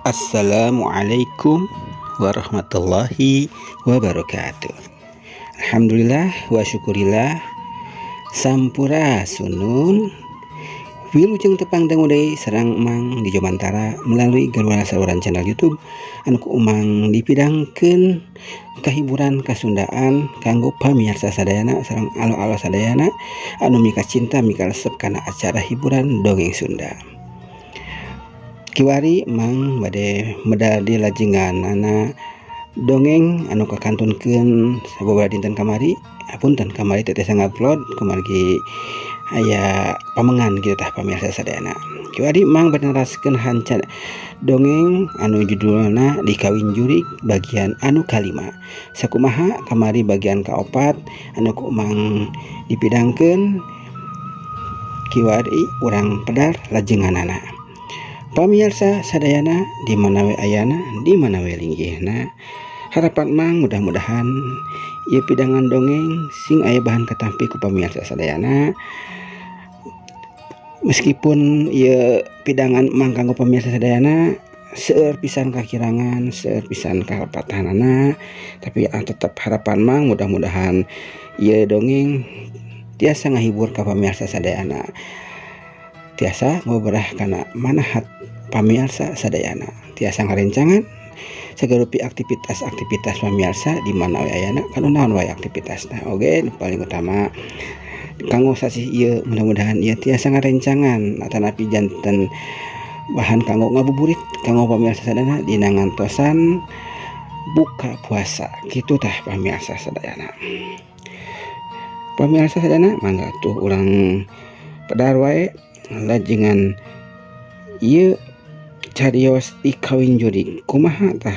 Assalamualaikum warahmatullahi wabarakatuh. Alhamdulillah wa syukurillah, sampurasunun. Wilujeng tepang dangu deui sareng Emang di Jomantara melalui galuran saluran channel YouTube anu ku Emang dipidangkeun kahiburan kasundaan kanggo pamirsa sadayana sareng alo-alo sadayana anu mika cinta mika resep kana acara hiburan dongeng Sunda. Kiwari Emang bade medal di lajenganana dongeng anu kakantunkeun sababaraha dinten kamari. Apunten, kamari teh tiasa ngupload kumargi aya pamengan gitu tah, pamirsa sadayana. Kiwari Emang bade neraskeun hanca dongeng anu judulna Dikawin Jurig bagian anu kalima. Sakumaha kamari bagian kaopat anu ku Emang dipidangkeun, kiwari urang pedar lajenganana. Pamirsa sadayana di mana we ayana, di mana we linggihna, harapan Mang mudah-mudahan ieu pidangan dongeng sing aya bahan katampi ku pamirsa sadayana. Meskipun ieu pidangan Mang kanggo pamirsa sadayana seueur pisan kakirangan, seueur pisan kalepatanana, tapi tetep harapan Mang mudah-mudahan ieu dongeng tiasa ngahibur ka pamirsa sadayana, tiasa ngobrah kana manahat pamirsa sadayana, tiasa ngarencangan sagarupi aktivitas-aktivitas pamirsa di mana we ayana, kana naon wae aktivitasna. Oge nu paling utama kanggo sasih ieu mudah-mudahan ieu tiasa ngarencangan atanapi janten bahan kanggo ngabuburit kanggo pamirsa sadayana dina ngantosan buka puasa kitu tah, pamirsa sadayana. Pamirsa sadayana, mangga tuh urang pedar wae lajengan ieu carios Dikawin Jurig. Kumaha tah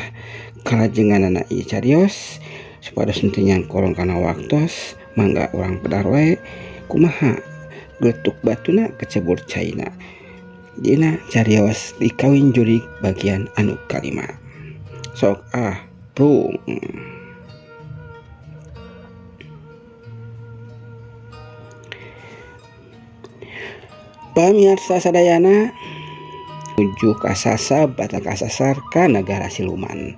kalajenganana ieu carios? Supados henteu nyangkolong kana waktos, mangga urang pedar wae kumaha geletuk batuna kecebur caina dina carios Dikawin Jurig bagian anu kalima. Sok ah, prung. Pamirsa sadayana, nuju kasasab atau kasasar ka negara siluman.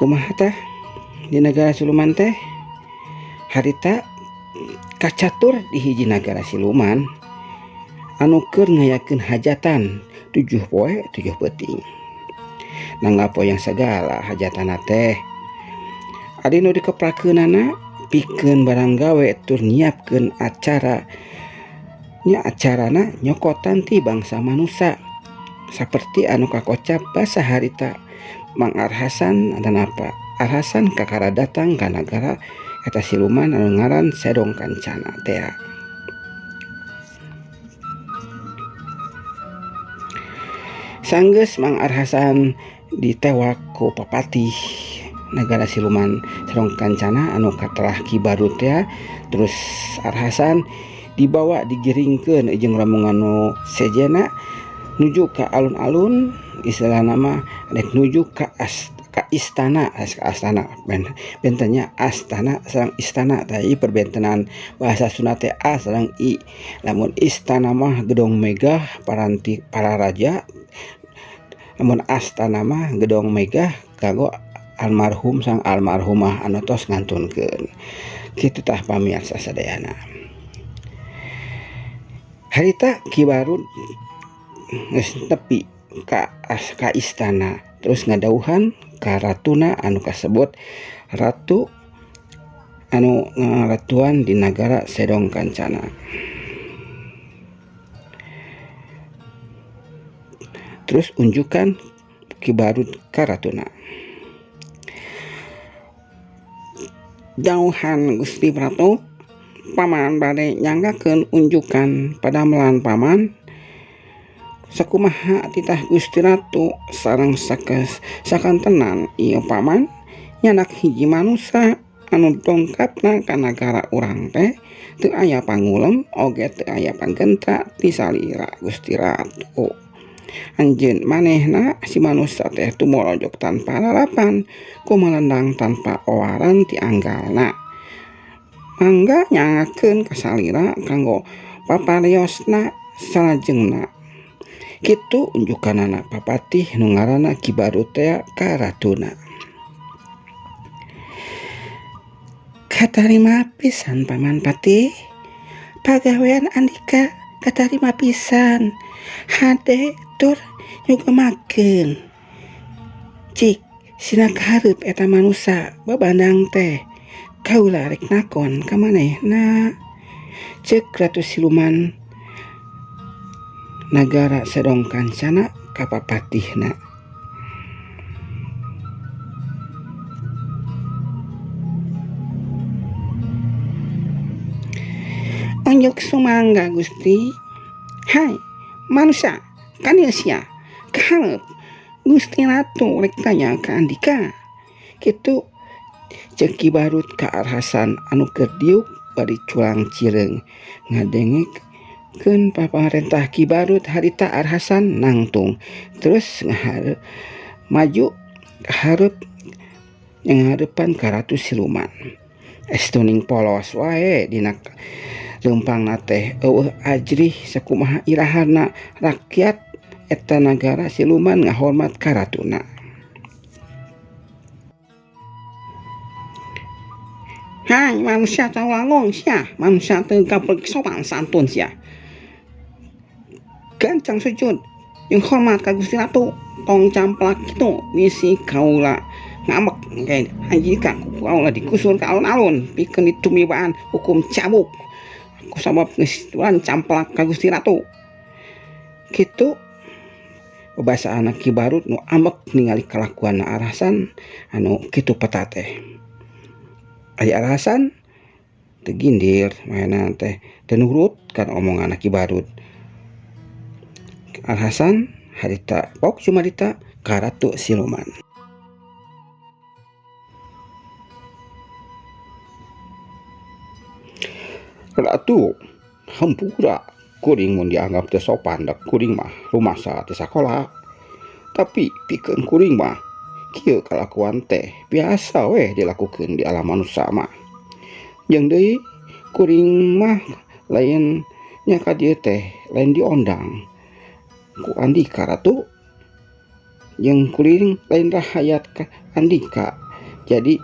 Kumaha tah di negara siluman teh? Harita kacatur di hiji negara siluman anu keur ngayakeun hajatan 7 poe 7 peuting. Nanggap yang segala hajatana teh adi nu dikeprakeunana pikeun barang gawe tur nyiapkeun acara nya, acarana nyokotan ti bangsa manusa saperti anu kakocap basa harita Mang Arhasan dan apa Arhasan kakara datang ka nagara eta siluman anu ngaran Sedong Kancana tea. Sanggeus Mang Arhasan ditewak ku papatih nagara siluman Sedong Kancana anu katerah Ki Barut tea, terus Arhasan dibawa digiringkeun jeung rombongan nu sejena nuju ka alun-alun, istilah nama rek nuju ka istana, ka astana bentennya astana sareng istana. Tah, ieu perbentenan bahasa Sunda teh a sareng i. Lamun istana mah gedong megah paranti para raja, lamun astana mah gedong megah kanggo almarhum sang almarhumah anu tos ngantunkeun kitu tah, pamirsa sadayana. Harita Ki Barut geus nepi ka istana, terus ngadauhan ka ratuna anu kasebut ratu anu ngaratuan di nagara Sedong Kancana. Terus unjukan Ki Barut ka ratuna. Jauhan Gusti Ratu, paman bade nyanggakeun unjukan padamelan paman. Sakumaha titah Gusti Ratu sareng sakantenan ieu paman nyanak hiji manusa anu dongkapna ka nagara urang teh teu aya pangulem oge teu aya panggenta ti salira Gusti Ratu. Anjeun manehna si manusa teh tumorojok tanpa lalapan, kumalendang tanpa owaran ti anggalna. Mangga nyangakeun ka salira kanggo papariosna salajengna. Kitu unjukanana papatih nu ngaranna Ki Barut tea ka ratuna. Katarima pisan Paman Patih, pagawean andika katarima pisan, hade tur nyugemakeun. Cik sina kahareup eta manusa babandang teh, kaula rek nakon ka manehna. Ceuk Ratu Siluman nagara Sedong Kancana ka papatihna. Unjuk sumangga Gusti. Hai manusia kanieu sia kahareup Gusti Ratu rek tanya ka andika. Kitu ceuk Ki Barut ka Arhasan anu keur diuk bari culang cireung ngadengkeun pamarentah Ki Barut harita Arhasan nangtung terus ngahareup maju kahareup ngahareupan ka Ratu Siluman. Estuning polos wae dina leumpangna teh eueuh ajrih sakumaha iraharna rakyat eta nagara siluman ngahormat ka ratuna. Hai manusia tawalong sia, manusia teu gabreg sopan santun sia. Gancang sujud jeung hormat ka Gusti Ratu, tong camplak kitu bisi kaula ngambek engke anjika ku kaula dikusur ka alun-alun pikeun ditumibaan hukum cabuk. Ku sabab geus camplak ka Gusti Ratu. Kitu babasaana Ki Barut nu ambek ningali kalakuanna Arhasan anu kitu peta teh. Ari Arhasan teu gindir manehna teh teu nurut kana omonganna Ki Barut. Arhasan harita pok cumarita ka Ratu Siluman. Ratu hampura kuring mun dianggap teu sopan da kuring mah rumasa teu sakola. Tapi pikeun kuring mah kieu kalakuan teh biasa weh dilakukeun di alam manusia mah. Jeung deui kuring mah lain nya ka dieu teh lain diondang ku andika ratu. Jeung kuring lain rahayat ka andika. Jadi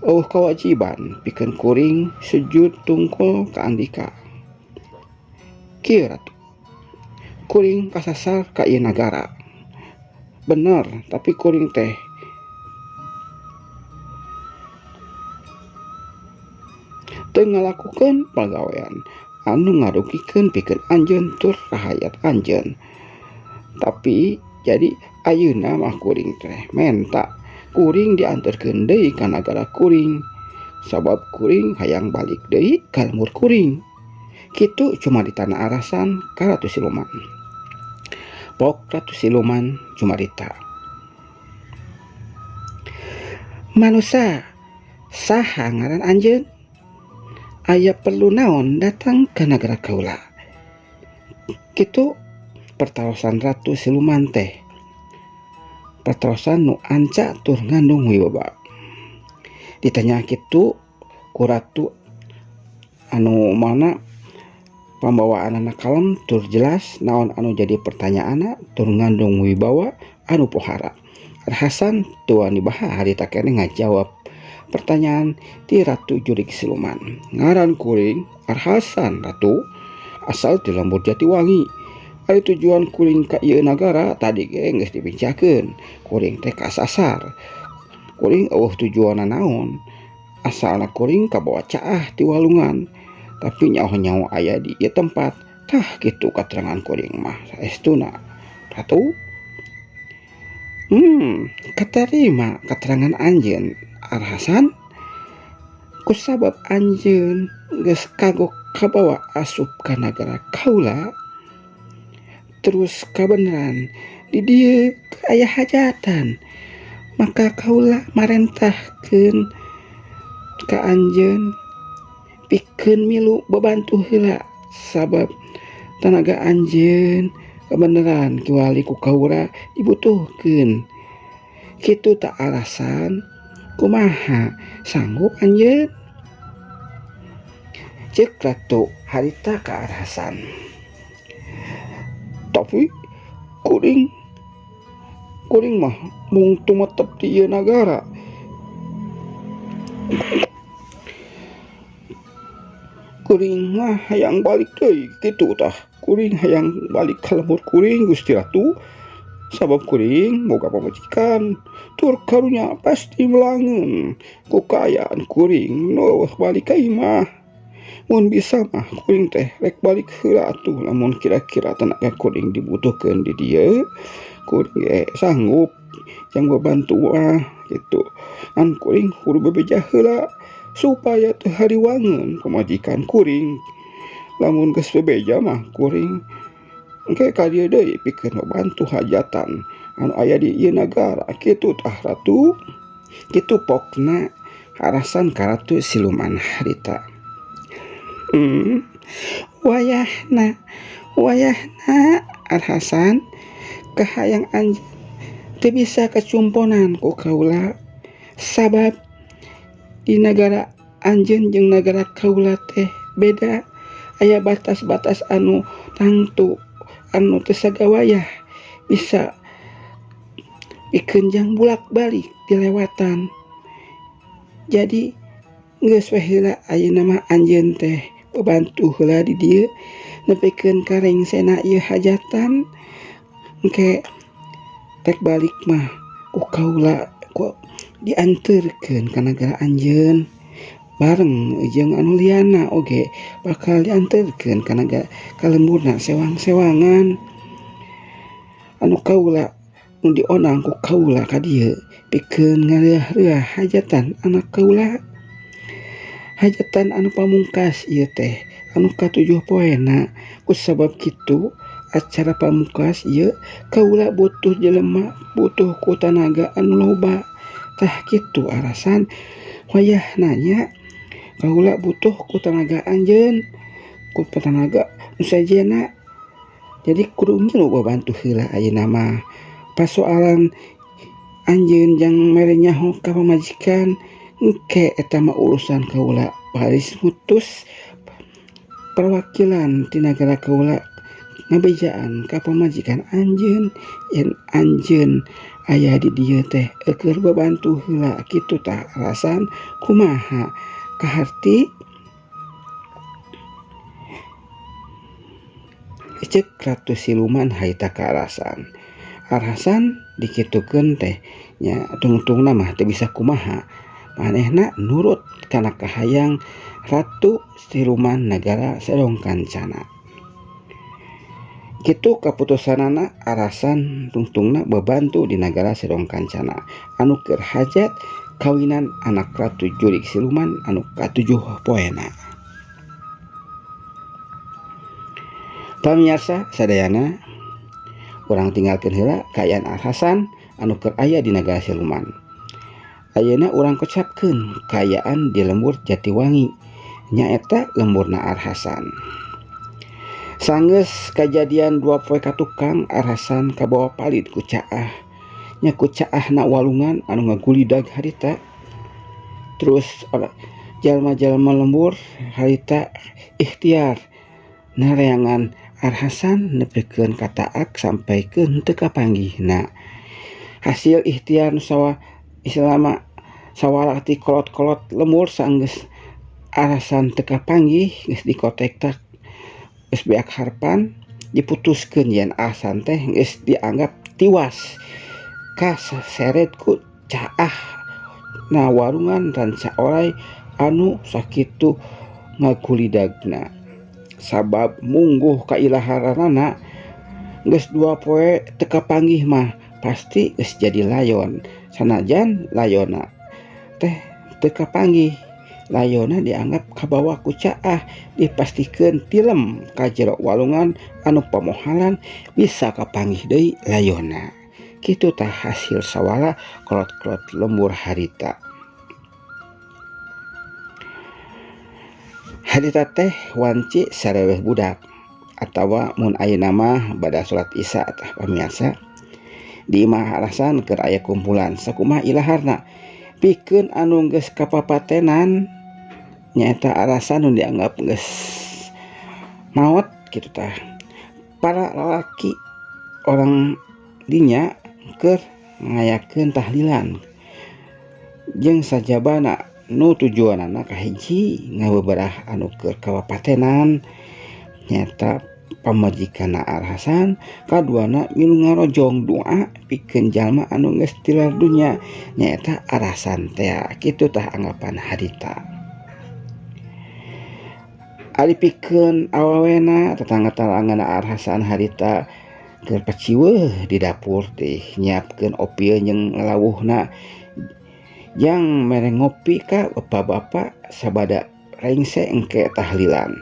eueuh kewajiban pikeun kuring sujud tungkul ka andika. Kieu ratu, kuring kasasar ka ieu nagara. Bener, tapi kuring teh teu ngalakukeun pagawean anu ngarugikeun pikeun anjeun tur rahayat anjeun. Tapi jadi ayeuna mah kuring teh menta kuring diantarkeun deui ka nagara kuring sabab kuring hayang balik deui ka lembur kuring. Kitu cuma di tanah Arhasan ka Ratu Siluman. Pok Ratu Siluman cumarita. Manusa saha ngaran anjeun? Aya perlu naon datang ka nagara kaula? Kitu pertarosan Ratu Siluman teh. Pertarosan nu anca tur ngandung wibawa. Ditanya kitu ku ratu anu mana pambawaanana kalem tur jelas naon anu jadi pertanyaanna tur ngandung wibawa anu pohara. Arhasan teu wani baha harita keneh ngajawab pertanyaan ti Ratu Jurig Siluman. Ngaran kuring Arhasan ratu, asal ti lembur Jatiwangi. Ari tujuan kuring ka ieu nagara tadi ge geus dibincakeun. Kuring teh kasasar. Kuring eueuh tujuanna naon. Asalna kuring kabawa caah ti walungan. Tapi nyaho-nyaho aya di ieu tempat. Tah kitu katerangan kuring mah saestuna. Ratu. Katarima katerangan anjeun Arhasan. Kusabab anjeun geus kagok kabawa asup ka nagara kaula. Terus kabeneran di dieu aya hajatan, maka kaula marentahkeun ka anjeun pikeun milu babantu heula sabab tanaga anjeun kabeneran kiwali ku kaula dibutuhkeun. Kitu tak alasan kumaha sanggup anjeun? Ceuk Ratu harita ka Arhasan. Tapi Kuring kuring mah mung tumetep di ieu nagara. Kuring mah hayang balik deui kitu tah. Kuring hayang balik ka lembur kuring Gusti Ratu. Sabab kuring boga pamajikan tur karunya pasti melangeun ku kaayaan kuring nu balik ka imah. Mun bisa mah kuring teh rek balik heula atuh lamun kira-kira tenaga kuring dibutuhkeun di dieu kuring ge sanggup jang babantu mah kitu. Ngan kuring kudu bebeja heula supaya teu hariwangeun pamajikan kuring. Lamun geus bebeja mah kuring engke ka dieu deui pikeun babantu hajatan anu aya di ieu nagara kitu tah Ratu. Kitu pokna harasan ka Ratu Siluman harita. Wayahna wayahna Arhasan kahayang anjeun teu bisa kacumponan ku kaula sabab di nagara anjeun jeung nagara kaula teh beda, aya batas-batas anu tangtu anu teu sagawayah bisa pikeun jang bulak-balik dilewatan. Jadi geus we heula ayeuna mah anjeun teh babantu heula di dieu nepikeun ka rengsena ieu hajatan. Engke rek balik mah ku kaula ku dianterkeun ka nagara anjeun bareng jeung anu liana oge bakal dianterkeun ka nagara ka lemburna sewang-sewangan. Anu kaula nu dionang ku kaula ka dieu pikeun ngareuah-reuah hajatan anak kaula. Hajatan anu pamungkas ieu teh anu katujuh poena. Ku sabab kitu acara pamungkas ieu kaula butuh jelema, butuh ku tanaga anu loba. Tah kitu alasan wayahna nya kaula butuh ku tanaga anjeun, ku tanaga nu sejenna. Jadi kudu ngilu babantu heula ayeuna mah. Pasoalan anjeun jang mere nyaho ka pamajikan engke eta mah urusan kaula. Baris mutus perwakilan ti nagara kaula ngabejaan ka pamajikan anjeun yen anjeun aya di dieu teh eueuh babantu heula kitu tah alasan kumaha kaharti. Cek Ratu Siluman harita ka alasan. Alasan dikitukeun teh nya tungtungna mah teu bisa kumaha. Manehna nurut kana kahayang Ratu Siluman nagara Serong Kancana. Kitu kaputusanana alasan tungtungna babantu di nagara Serong Kancana anu keur hajat kawinan anak Ratu Jurig Siluman anu katujuh poena. Pamirsa sadayana, urang tinggalkeun heula kaayaan Al Hasan anu keur aya di nagara Siluman. Ayeuna urang kecapkeun kaayaan di lembur Jatiwangi, nyaeta lemburna Al Hasan. Sanggeus kajadian dua poe ka tukang, Al Hasan kabawa palid ku caah. Nya ku caahna walungan anu ngagulidag harita. Terus jalma-jalma lembur harita ikhtiar nareangan Al Hasan nepikeun kataak sampaikeun teu kapanggihna. Hasil ikhtiar nu sawa islama sawala ti kolot-kolot lembur sanggeus Al Hasan teu kapanggih geus dikotektak geus beak harpan diputuskeun yen Al Hasan teh geus dianggap tiwas kaseret ku caah na warungan ranca oray anu sakitu ngagulidagna. Sabab mungguh kailaharanana geus dua poe teu kapanggih mah pasti geus jadi layon. Sanajan layona teh teu kapanggih, layona dianggap kabawa ku caah, dipastikeun tilem ka jero walungan anu pamohalan bisa kapanggih deui layona. Kitu tah hasil sawala kolot-kolot lembur harita. Harita teh wanci sareweh budak atawa mun ayeuna mah bada salat isya tah pamirsa. Di imah alasan keur aya kumpulan sakumaha ilaharna pikeun anu geus kapapatenan nyaeta alasan nu dianggap geus maot kitu tah. Para lalaki Orang dinya keur ngayakeun tahlilan jeung sajabana nu tujuanana kahiji ngabeberah anu keur kawapatenan nyata pamajikanna Arhasan, kaduana milu ngarojong doa pikeun jalma anu geus tilar dunya nyaeta Arhasan tea. Kitu tah anggapan harita. Ari pikeun awawena tetangga talangan Arhasan harita keur paciweuh di dapur teh nyiapkeun opieun jeung lawuhna jang mere ngopi ka bapak-bapak sabada rengse engke tahlilan.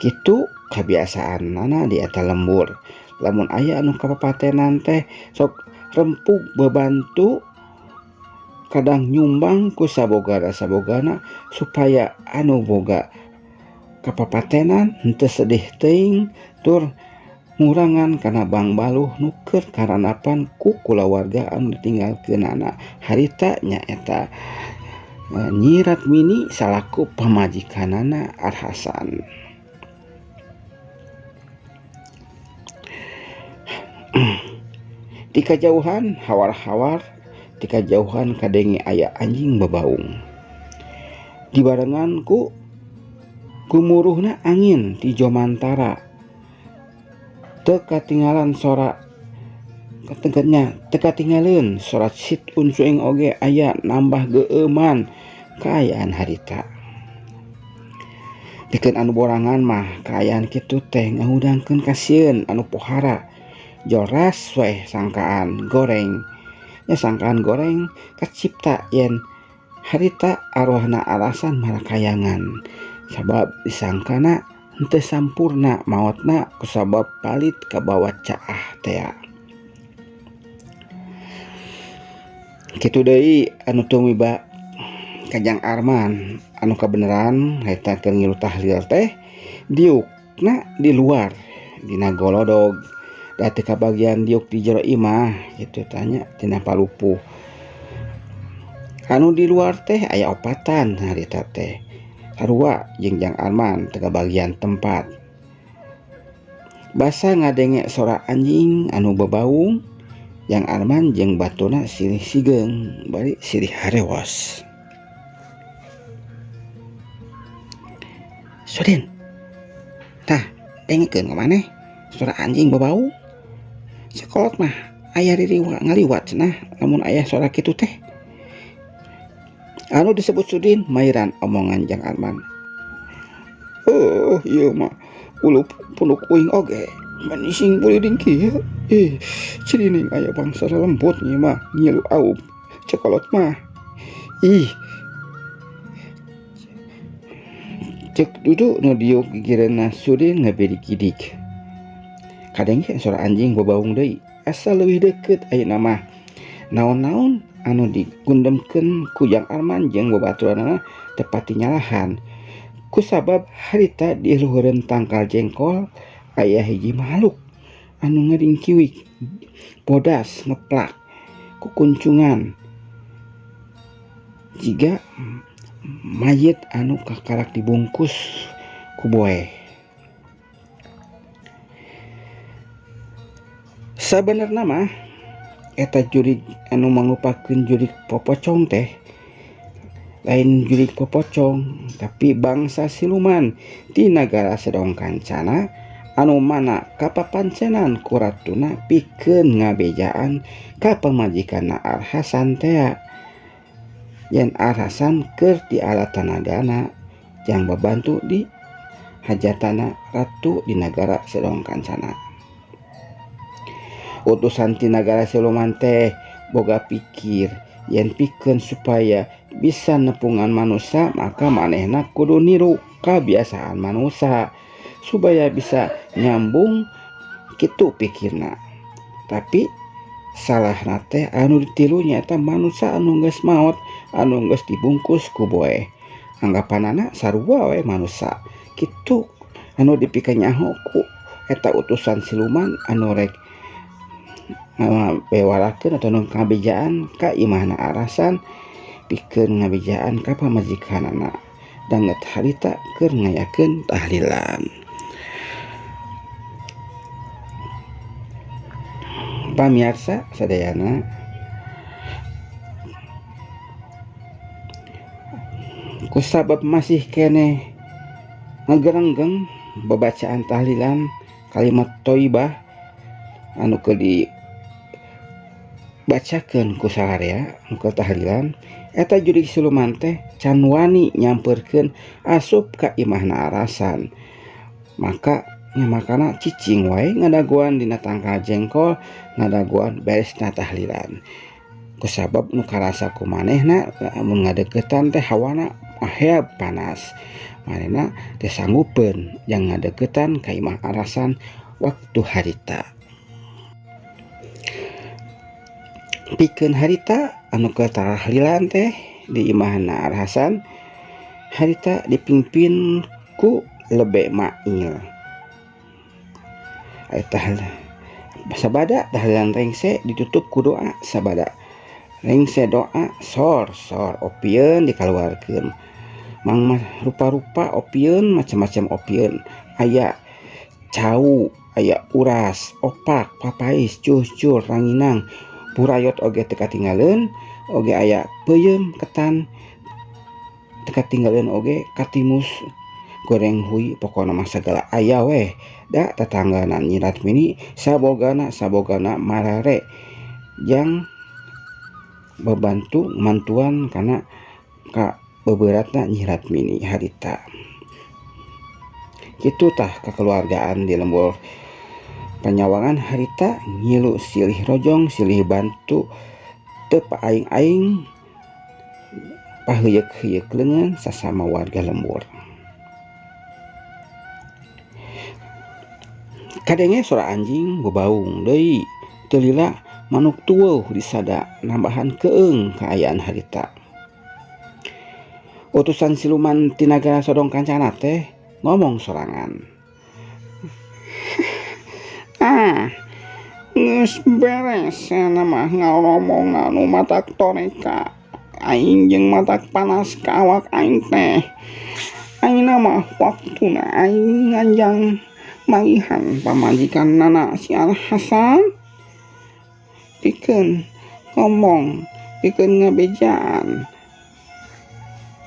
Kitu kabiasaanana di eta lembur. Lamun aya anu kapapatenan teh sok rempug bebantu kadang nyumbang ku sabogana-sabogana supaya anu boga kapapatenan henteu sedih teuing tur ngurangan kana bangbaluh nu keur karanapan ku kulawarga anu ditinggalkeunana. Harita nyaeta Nyi Ratmini salaku pamajikanana Arhasan. Di kajauhan hawar-hawar, di kajauhan kadenge aya anjing babaung. Dibarengan ku gumuruhna angin ti Jomantara. Teu katinggalan sora kategenya, teu katinggaleun sora sit uncuing oge aya nambah geueuman kaayaan harita. Pikeun anu borangan mah kaayaan kitu teh ngahudangkeun kasieun anu pohara. Joras weh sangkaan goreng. Nya sangkaan goreng kacipta yen harita arwahna alasan marakayangan. Sabab disangkana henteu sampurna maotna kusabab palit kabawa caah tea. Kitu deui anu tumiba ka Jang Arman anu kabeneran harita keur ngilu tahlil teh diukna di luar dina golodog. Da teu kabagian diuk di jero imah kitu tanya tina palupuh. Anu di luar teh aya opatan harita teh. Sarua jeung Jang Arman teu kabagian tempat. Basa ngadenge sora anjing anu babaung, Jang Arman jeung batuna silih sigeung bari silih harewos. Sudin, tah dengekeun ka maneh sora anjing babaung. Sekolot mah aya ririwa ngaliwat cenah lamun aya sora kitu teh. Anu disebut Sudin mairan omongan Jang Arman. Oh ieu mah ulu punuk uing oge manising buriding kieu. Ih, cirining aya bangsa lembut ieu mah ngilu aub cekolot mah. Ih, cek duduk nu diuk gigireunna Sudin ngabidik-gidik. Kadenge sora anjing babaung deui asa leuwih deukeut ayeuna mah. Naon-naon anu digundemkeun ku Jang Arman jeung babaturanna teu pati nyalahan. Kusabab harita di luhureun tangkal jengkol aya hiji makhluk anu ngaringkiwik bodas ngeplak kukuncungan jiga mayit anu kakarak dibungkus ku boeh. Sabenerna mah eta jurig anu mangupakeun jurig popocong teh lain jurig popocong tapi bangsa siluman ti nagara Sedong Kancana anu mana kapapancenan ku ratuna pikeun ngabejaan ka pamajikanna Arhasan tea. Yen Arhasan keur di ala tanagana jang babantu di hajatana ratu di nagara Sedong Kancana. Utusan ti nagara siluman teh boga pikir yen pikeun supaya bisa nepungan manusia maka manehna kudu niru kabiasaan manusia supaya bisa nyambung kitu pikirna. Tapi salahna teh anu ditiru nyaeta manusia anu geus maot anu geus dibungkus ku boeh. Anggapanana sarua we manusia kitu anu dipikanyaho ku eta utusan siluman anu rek ngabewarakeun atau nu ngabejaan ka imahna Arhasan pikeun ngabejaan ka pamajikanana danget harita keur ngayakeun tahlilan. Pamiarsa sadayana, kusabab masih keneh ngagerenggeng babacaan tahlilan kalimat thayyibah anu keur dibacakeun ku sararea anu keur tahlilan eta jurig siluman teh can wani nyamperkeun asup ka imahna Arasan. Maka nyamakana cicing wae ngadagoan dina tangkal jengkol, ngadagoan beresna tahlilan. Kusabab nu karasa ku manehna lamun ngadeukeutan teh hawana aheab panas. Manehna teh sanggupeun jang ngadeukeutan ka imah Arasan waktu harita. Pikeun harita anu keur tahlilan teh di imahna Arasan harita dipimpin ku Lebe Mail. Eta sabada tahlilan rengse ditutup ku doa sabada. Rengse doa sor sor opieun dikaluarkeun. Mang rupa-rupa opieun, macam-macam opieun. Aya cau, aya uras, opak, papais, cucur, ranginang, burayot oge teu katinggaleun, oge aya peuyeum ketan teu katinggaleun oge katimus goreng hui, pokona mah sagala aya weh. Da tetanggana Nyi Ratmini sabogana sabogana marare jang babantu mantuan kana ka beberatna Nyi Ratmini harita. Kitu tah kekeluargaan di lembur Panyawangan harita ngilu silih rojong silih bantu teu paaing-aing paheuyeuk-heuyeuk leungeun sasama warga lembur. Kadenge sora anjing bebaung deui teu lila manuk tueuh disada nambahan keung kaayaan harita. Utusan siluman ti nagara Sodong Kancana teh ngomong sorangan. Ah, geus beres cenah mah ngaromong anu matak toreka. Aing jeung matak panas ka awak aing teh. Ayeuna mah waktuna aing nganjang manggihan pamajikan nana si Al Hasan. Pikeun ngomong, pikeun ngabejaan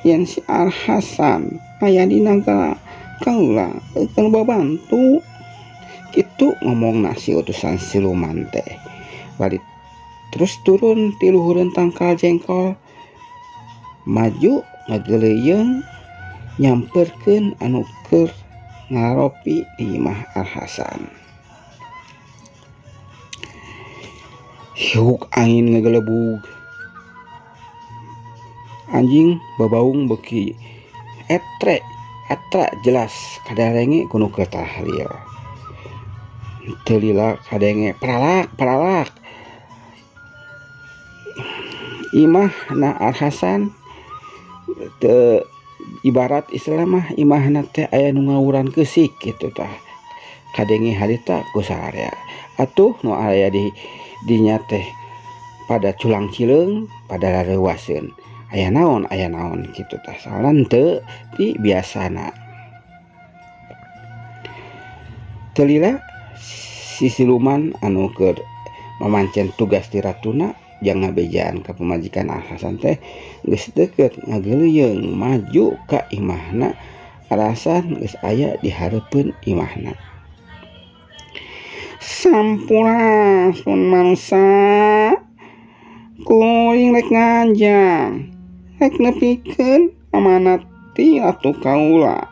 yen si Al Hasan aya di nagara kaula eukeun babantu. Kitu ngomongna si utusan siluman teh. Bari terus turun ti luhureun tangkal jengkol maju ngageleuyeung nyamperkeun anu keur ngaropi di imah Al Hasan. Hiuk angin ngagelebug, anjing babaung beuki etre atra jelas kadarenge kuno keur tahlil. Teu lila kadenge paralak paralak. Imahna Al Hasan teu ibarat istilah mah imahna teh aya nu ngawuran keusik kitu tah. Kadenge harita ku sararea. Atuh nu aya di dinya teh pada culang cileung pada rareuwaseun. Aya naon kitu tah. Soalna teu ti biasana. Teu lila si siluman anu keur mamancen tugas ti ratuna jang ngabejaan ka pamajikan Al Hasan teh geus deukeut ngageleuyeung maju ka imahna Al Hasan geus aya di hareupeun imahna. Sampurasun manusa, kuring rek nganjang rek nepikeun amanat ti ratu kaula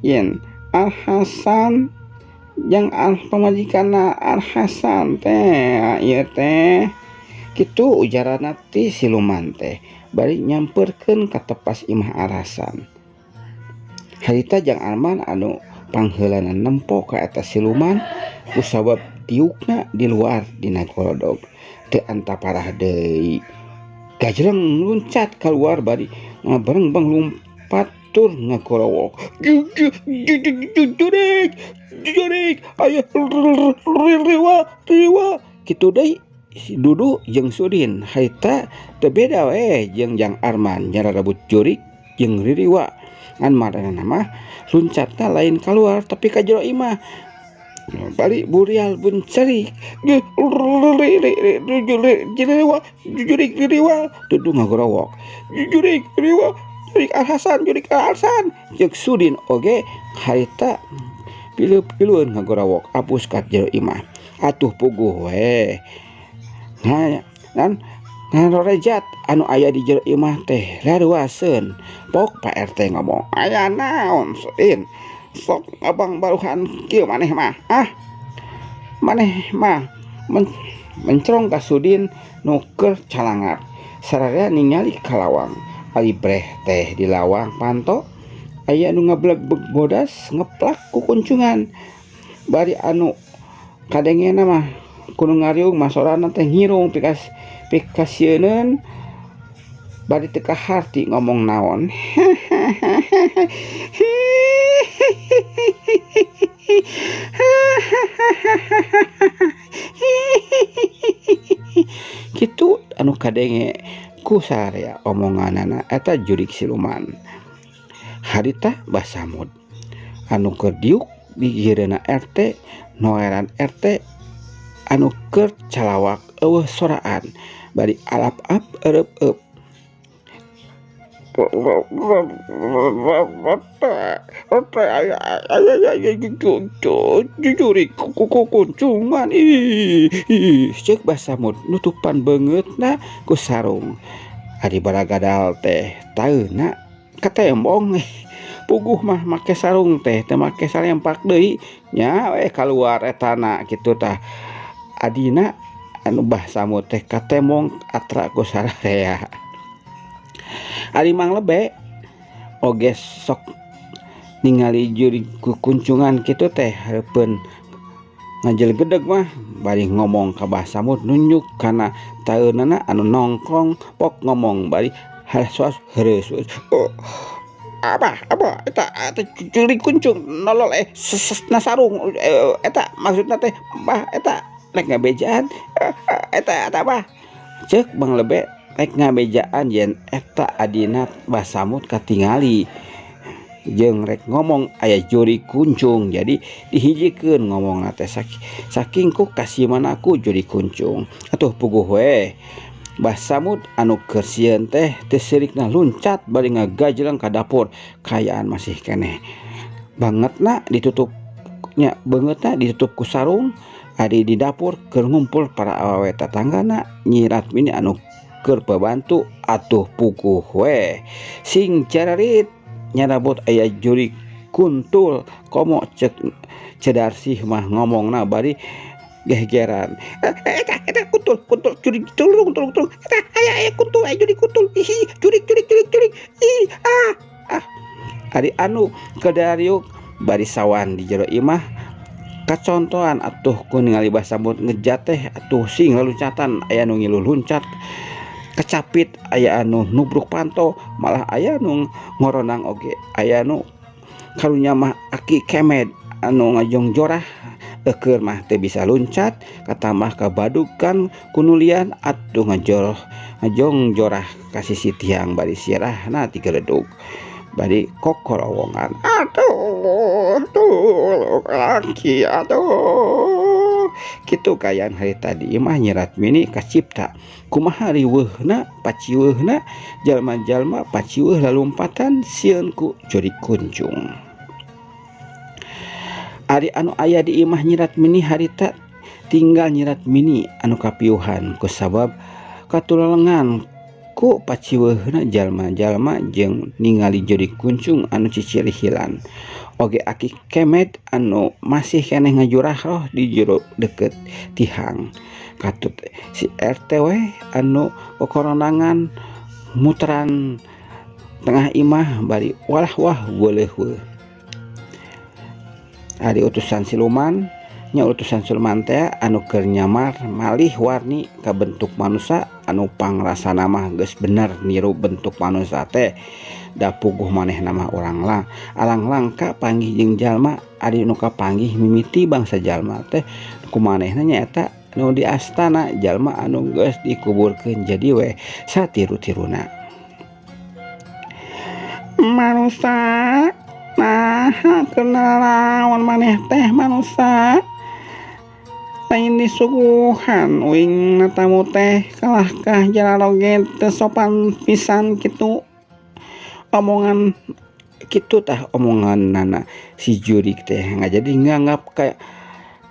yen Al Hasan jang al pamajikanna Al Hasan teh ieu teh. Kitu ujarana ti siluman teh bari nyamperkeun ka tepas imah Al Hasan. Harita jang Arman anu pangheulana nempo ka eta siluman kusabab tiukna di luar dina golodog. Teu antaparah deui gajreng luncat keluar bari ngabarengbeng lumpat tur ngagorowok. Jurik jurik aya riwa riwa kitu deui Dudu jeung Sudin. Harita teu beda we jeung jang Arman nyararebut jurik jeung ririwa. Ngan maranehna mah luncatna lain keluar tapi ka jero imah. Bari burial buncerik jurik riwa tuduh ngagorowok jurik riwa jurik Al-Hasan jurik Al-Hasan jeung Sudin oge harita pilu-pilueun ngagorowok apus ka jero imah atuh puguh we nah kan ngarorejat anu aya di jero imah teh laruaseun pok Pak RT ngomong aya naon Sudin sok abang baruhan kieu maneh mah ah maneh mah mencrong ka Sudin nu keur calangar sararea ningali ka lawang ari breh teh di lawang panto aya nu ngablegbeg bodas ngeplak ku kuncungan bari anu kadengena mah kudu ngariung masorana teh ngirung pikasieun bari teu kaharti ngomong naon. Kitu anu kadenge ku sararea omonganana eta jurik siluman. Harita Bah Samud anu keur diuk di gigireunna RT noeran RT anu keur calawak eueuh soraan bari alap-ap ereup-eup. Jurik kukuncungan ih cek Bah Samud nutupan beungeutna ku sarung ari baragadal teh taeuna katembong puguh mah make sarung teh teu make salempak deui nya we kaluar etana kitu tah adina anu Bah Samud teh katembong atra ku sararea. Ari Mang Lebe oge sok ningali jurik kukuncungan kitu teh hareupeun ngajelegedeg mah bari ngomong ka Bah Samud nunjuk kana taeunana anu nongkrong pok ngomong bari hasoas heureus. Oh, apa eta jurik kuncung nolol na sarung eta maksudna teh bah eta rek ngabejaan eta eta bah cek Bang Lebe rek ngabejaan yen eta adina Bah Samud katingali jeung rek ngomong aya jurik kuncung jadi dihijikeun ngomongna teh saking ku kasimana ku jurik kuncung atuh puguh we Bah Samud anu keur sieun teh teu sirikna luncat bari ngagajleng ka dapur kayaan masih keneh bangetna ditutup nya beungeutna ditutup ku sarung ari di dapur keur ngumpul para awewe tatanggana Nyi Ratmini anu keur pabantu atuh puguh we sing cararit nyarabot aya jurik kuntul komo cek Cedarsih mah ngomongna bari gegeran eta eta kuntul kuntul jurik tulung tulung tulung eta aya aya kuntul aya jurik kuntul ih jurik jurik jurik jurik ih ah ah ari anu kedariuk bari sawan di jero imah kacontohan atuh ku ningali Bah Samud ngejat teh atuh sing laluncatan aya nu ngilu luncat kecapit aya anu nubruk panto malah aya nu ngoronang oge aya nu karunya mah aki kemed anu ngajong jorah eukeur mah teu bisa luncat katamah kabadukan kunulian atuh ngajoroh ngajong jorah ka sisi tiang bari sirahna tigeledug bari kokorowongan aduh aduh laki aduh kitu kaayaan harita di imah Nyi Ratmini kacipta kumaha riweuhna paciweuhna jalma-jalma paciweuh lalumpatan sieun ku jurik kuncung. Ari anu aya di imah Nyi Ratmini harita tinggal Nyi Ratmini anu kapiuhan kusabab katulelengan ku paciweuhna jalma-jalma jeung ningali jurik kuncung anu cicirihilan oge aki kemed anu masih keneh ngajurah roh di jero deket tihang katut si RT we anu kokoronangan muteran tengah imah bari walah wah weuleuh. Ari utusan siluman nya utusan siluman teh anu keur nyamar malih warni kabentuk manusa anu pangrasana mah geus bener niru bentuk manusa teh da puguh manehna mah urang lah alang langka panggih jeung jalma ari nu kapanggih mimiti bangsa jalma teh kumanehna nyaeta nu di astana jalma anu geus dikuburkeun jadi we satiru-tiruna manusa. Nah, kenalawan maneh teh manusa. Lain disuguhan uing na tamu teh kalahkah jararoget teu sopan pisan kitu omongan kitu tah omongan nana si jurig teh ngajadi nganggap kayak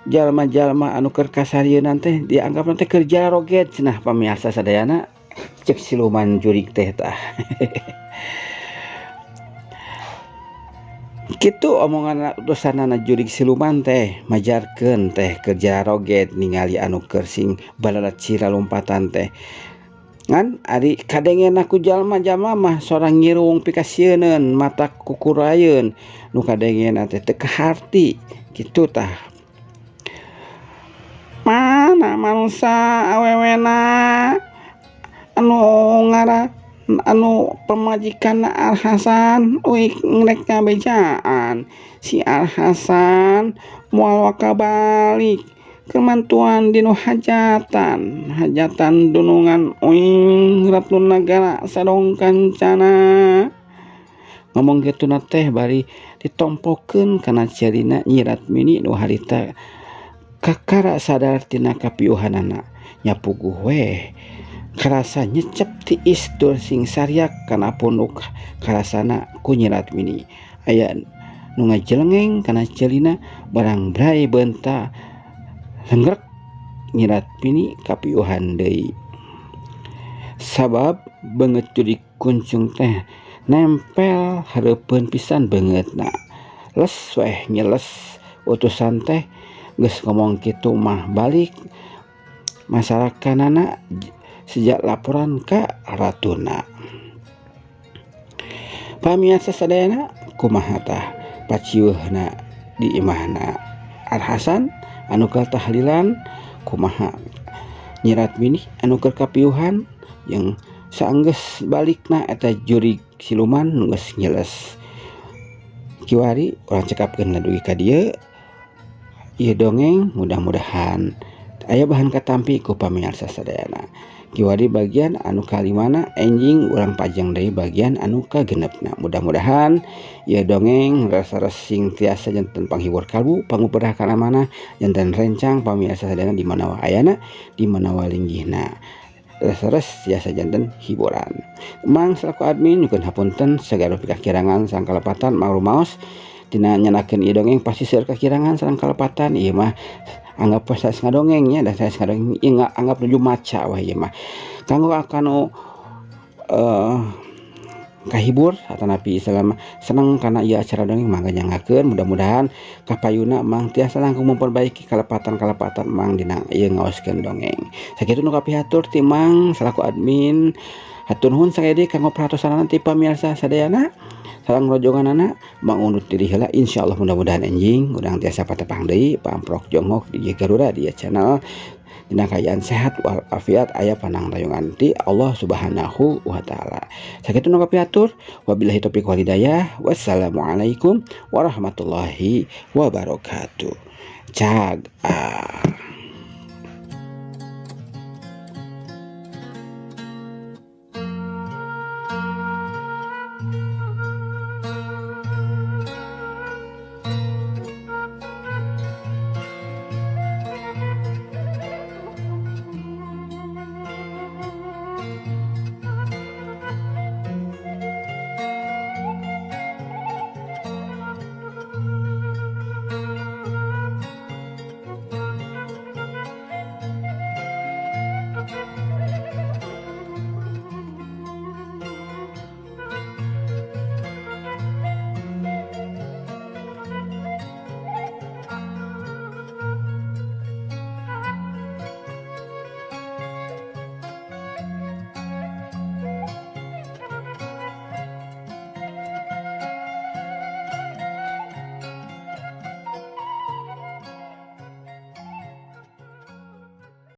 jalma-jalma anu keur kasarieunnan teh dianggap teh keur jararoget cenah pamiarsa sadayana cek siluman jurig teh tah. Kitu omongan utusanana jurig siluman teh majarkeun teh keur jararoget ningali anu keur sing balalacira lompatan teh. Ngan ari kadengena ku jalma-jalma mah sorang ngirung pikasieuneun mata kukurayeun nu kadengena teh teu kaharti kitu tah. Mana manusa awewena anu ngara anu pamajikan Al Hasan uik ngrek ngabejaan si Al Hasan moal waka balik kemantuan dinu hajatan hajatan dunungan uing ratu nagara sadong kancana. Ngomong kitu na teh bari ditompokeun kana cerina Nyi Ratmini nu harita kakara sadar tina kapiuhanana nya puguh weh karasa nyecep tiis tur sing sariak kana punduk karasana ku Nyi Ratmini. Aya nu ngajelengeng kana celina barang bray beunta lengrek Nyi Ratmini kapiuhan deui. Sabab beungeut jurig kuncung teh nempel hareupeun pisan beungeutna. Les weh nyeles utusan teh geus ngomong kitu mah balik masarakanana sejak laporan ka ratuna. Pamiarsa sadayana kumaha tah paciweuhna di imahna Al Hasan anu keur tahlilan, kumaha Nyi Ratmini anu keur kapiuhan jeung saenggeus balikna eta jurig siluman nu geus nyeles. Kiwari urang cekapkeun dugi ka dieu ieu dongeng, mudah-mudahan aya bahan katampi ku pamirsa sadayana. Kiwari bagian anu kalimana enjing urang pajang deui bagian anu kagenepna. Mudah-mudahan ieu dongeng rasa sing tiasa janten panghibur kalbu panguberah kana mana janten rencang pamirsa sadayana di mana wae ayana di mana wae linggihna. Rasa tiasa janten hiburan. Mang selaku admin nyuhun hapunten sagala pikakirangan sareng kalepatan mangrumaos tina nyanakeun ieu dongeng pasti seueur kakirangan sareng kalepatan. Ieu mah anggap we sanes ngadongeng nya, da sanes ngadongeng ieu anggap nuju maca wah ieu mah. Kanggo kanu kahibur atanapi selama seneng kana ieu acara dongeng mangga nyanggakeun. Mudah-mudahan kapayuna mang tiasa langkung memperbaiki kalepatan-kalepatan mang dina ieu ngaoskeun dongeng. Sakitu nu kapihatur ti mang selaku admin. Hatur nuhun sakali deui kanggo perhatosanana ti pamirsa sadayana. Sareng rojonganana mang undur diri heula, insyaallah mudah-mudahan enjing urang tiasa patepang deui pamprok jonghok di Garuda di channel dina kaayaan sehat walafiat aya panang rayungan ti Allah Subhanahu wa taala. Sakitu nu kapihatur, wabillahi taufiq wal hidayah, wassalamualaikum warahmatullahi wabarakatuh. Cag ah.